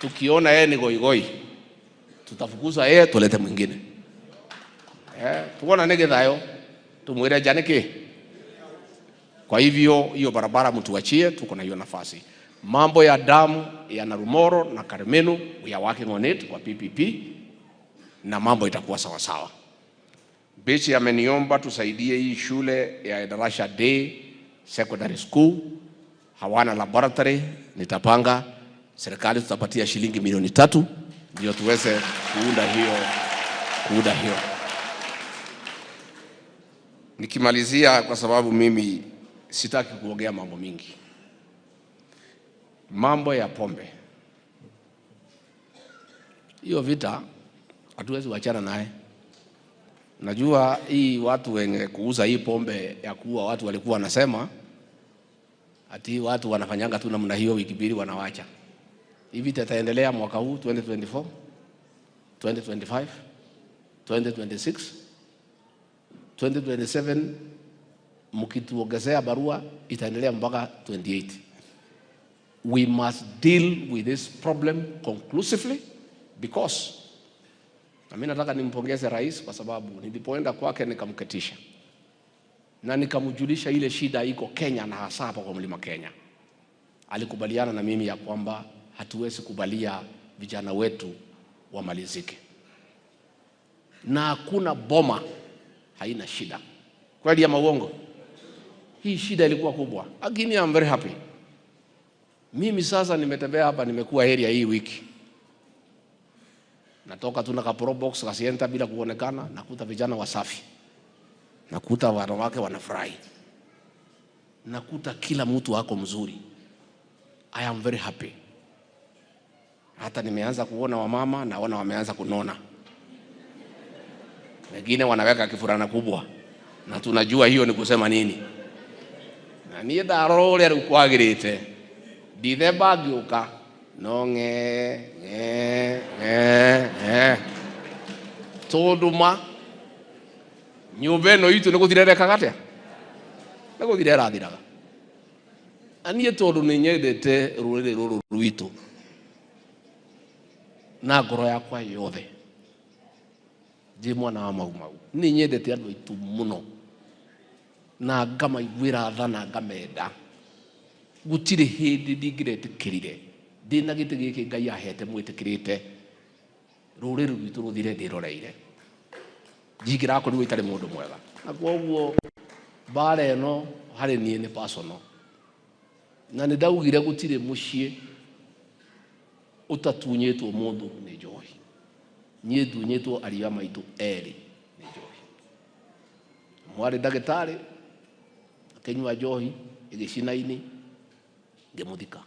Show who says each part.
Speaker 1: Tukiona yeye ni goigoi, tutafukuza yeye tulete mwingine. Tuona nige thayo tumwire janiki. Kwa hivyo hiyo barabara mtuachie, tuko na hiyo nafasi. Mambo ya damu ya Narumoro na Karmenu, we are working on it kwa PPP na mambo itakuwa sawa sawa. Bichi ameniomba tusaidie hii shule ya Darasha Day Secondary School, hawana laboratory. Nitapanga serikali tutapatia shilingi milioni 3 ndio tuweze kuunda hiyo. Nikimalizia, kwa sababu mimi sitaki kuongea mambo mingi, mambo ya pombe, hiyo vita hatuwezi wachana naye. Najua hii watu wenye kuuza hii pombe ya kuua watu walikuwa wanasema ati watu wanafanyanga tu namna hiyo, wiki 2 wanawacha. Hii vita itaendelea mwaka huu 2024, 2025, 2026, 2027, mkituongezea barua itaendelea mpaka 28. We must deal with this problem conclusively because, na mimi nataka nimpongeze rais kwa sababu nilipoenda kwake nikamketisha na nikamjulisha ile shida iko Kenya na hasa hapa kwa Mlima Kenya. Alikubaliana na mimi ya kwamba hatuwezi kubalia vijana wetu wamalizike, na hakuna boma haina shida. Kweli ama uongo? Hii shida ilikuwa kubwa, lakini I'm very happy. Mimi sasa nimetembea hapa, nimekuwa area hii wiki, natoka tu na ka Probox ka Sienta bila kuonekana, nakuta vijana wasafi, nakuta wanawake wanafurahi, nakuta kila mtu ako mzuri. I am very happy. Hata nimeanza kuona wamama, naona wameanza kunona, wengine wanaweka kifurana kubwa, na tunajua hiyo ni kusema nini. Na niĩ ndarora ũrĩa rĩu kwagĩrĩte, ndithemba ngĩũka no ng'e ng'e ng'e ng'e, tondũ ma nyũmba ĩno itũ nĩ gũthira ĩrekaga atĩa, nĩ gũthira ĩrathiraga. Na niĩ tondũ nĩ nyendete rũrĩrĩ rũrũ rwitũ na ngoro yakwa yothe, ndĩ mwana wa Mau Mau, nĩ nyendete andũ aitũ mũno na ngamaiguĩra tha na ngamenda. Gũtirĩ hĩndĩ ndingĩretĩkĩrire ndĩna gĩtĩ gĩkĩ Ngai ahete mwĩtĩkĩrĩte rũrĩrĩ rwitũ rũthire ndĩroreire, ndingĩrakorirwo itarĩ mũndũ mwega. Na koguo mbara ĩno harĩ niĩ nĩ personal, na nĩ ndaugire gũtirĩ mũciĩ ũtatunyĩtwo mũndũ nĩ njohi. Niĩ ndunyĩtwo ariũ a maitũ erĩ nĩ njohi. Mwarĩ ndagĩtarĩ akĩnyua njohi ĩgĩcina ini, ngĩmũthika.